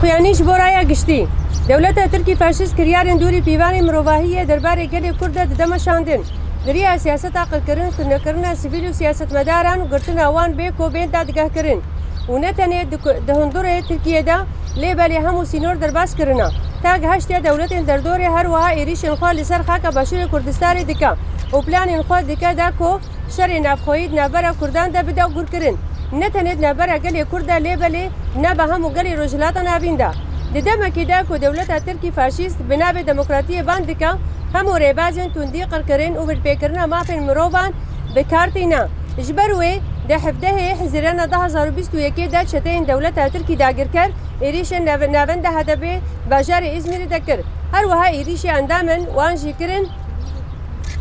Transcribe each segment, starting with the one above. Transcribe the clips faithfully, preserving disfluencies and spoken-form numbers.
Xuyanî ji bo raya giştî. Dewleta Tirkî faşîst kiryarên dûrî pîvanê mirovahiyê derbarê gelê Kurd de dide meşandin. Di riya siyaseta qirkirin, tundekirina sivîl û siyasetmedaran û girtina wan bê ku bên dadgehkirin. Û ne tenê di ku-, di hundurê Tirkiyê de, lê belê hemû sînor derbas kirina. Ta gihiştiye dewletên derdorê her wiha êrîşên xwe li ser xaka Başûrê Kurdistanê dike û planên xwe dike de ku şerê navxweyî di navbera Kurdan de bide gurkirin. Ne tenê di navbera gelê Kurd de lê belê nava hemû gelê Rojhilata Navîn de. Di demekê de ku dewleta Tirkî faşîst bi navê demokratiyê bang dike, hemû rêbazên tundî, qirkirin û binpêkirina mafên mirovan bi kar tîne. Ji ber wê di hevdehê Hezîrana du hazar û bîst û yekê de çeteyên dewleta Tirkî dagirker êrîşên nav-, navenda H D P bajarê Îzmîrê de kir. Her wiha êrîşê endamên wan jî kirin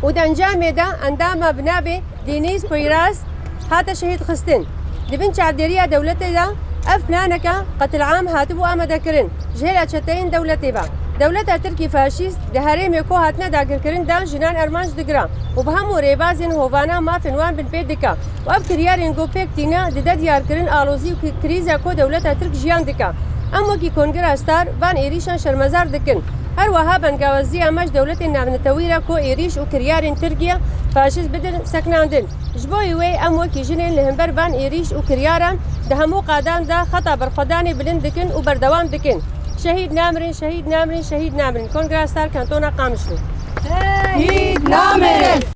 û di encamê de endama bi navê Deniz Poyraz hate şehîd xistin. Di bin çavdêriya dewletê de ev planeke qetilam hatibû amadekirin ji hêla çeteyên dewletê ve. Dewleta Tirkî faşîst di herêmê ku hatine dagirkirin de jinan armanc digire û bi hemû rêbazên hovana mafên wan binpê dike û ev kiryarên ku pêk tîne dide diyarkirin alozî û ki-, krîza ku dewleta Tirk jiyan dike. Em wekî Kongra Star van êrîşan şermezar dikin. Her wiha bengawaziya me ji dewletên navnetewî re ku êrîş û kiryarên Tirkiye faşîst bidin sekinandin. Ji bo wê em wekî jinên li hember van êrîş û kiryaran di hemû qadan de xeta berxwedanê bilind dikin û berdewam dikin. Şehîd namirin, şehîd namirin, şehîd namirin. Kongra Star, Kantona Qamişlo. Şehîd namirin!